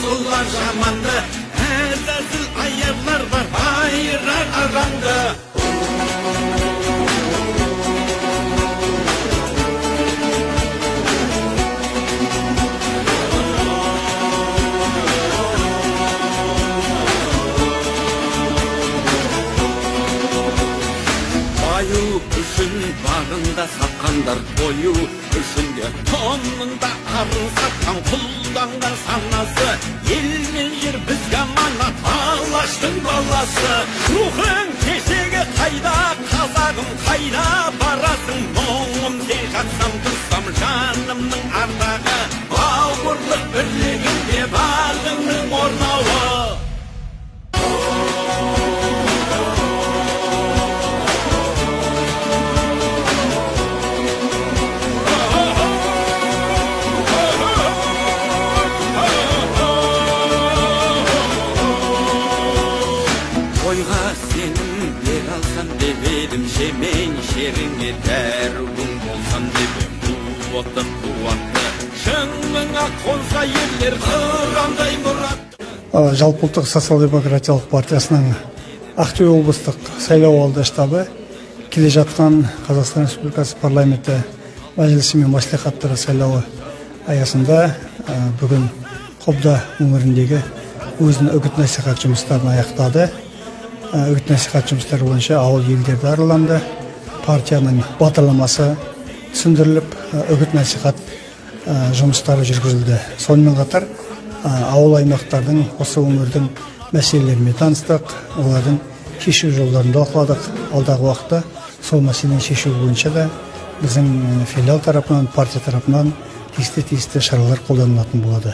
Бұлар жаманды, әзәзіл аярлар бар, айырар араңды. Баю үшін бағында сатқандар, қою үшін де тонында арын сатқан, құлданған санасы, ел мен жер бізге аманат, Алаштың баласы. Рухың кешегі қайда, қазағым қайда барасың, мұңым сен жатсам тұрсам жанымның ардағы, бауырлық бірлігінде бағыңның орнауы. Ойға сенім бер алсам деп едім, шемен шеріңе дәруің болсам деп ем, қуатты қуатты шыңыңа қонса ерлер қырандай мұрат. Жалпы ұлттық социал-демократиялық партиясының Ақтөбе облыстық сайлауалды штабы келе жатқан Қазақстан Республикасы парламенті мәжілісі мен мәслихаттары сайлауы аясында бүгін Қобда өңіріндегі өзінің үгіт-насихат жұмыстарын аяқтады. Үгіт-насихат жұмыстары бойынша ауыл елдерді араланды, партияның бағдарламасы түсіндіріліп, үгіт-насихат жұмыстары жүргізілді. Сонымен қатар ауыл аймақтардың, осы өңірдің мәселелерімен таныстық, олардың шешу жолдарын талқыладық. Алдағы уақытта сол мәселені шешу бойынша да біздің филиал тарапынан, партия тарапынан тиісті шаралар қолданылатын болады.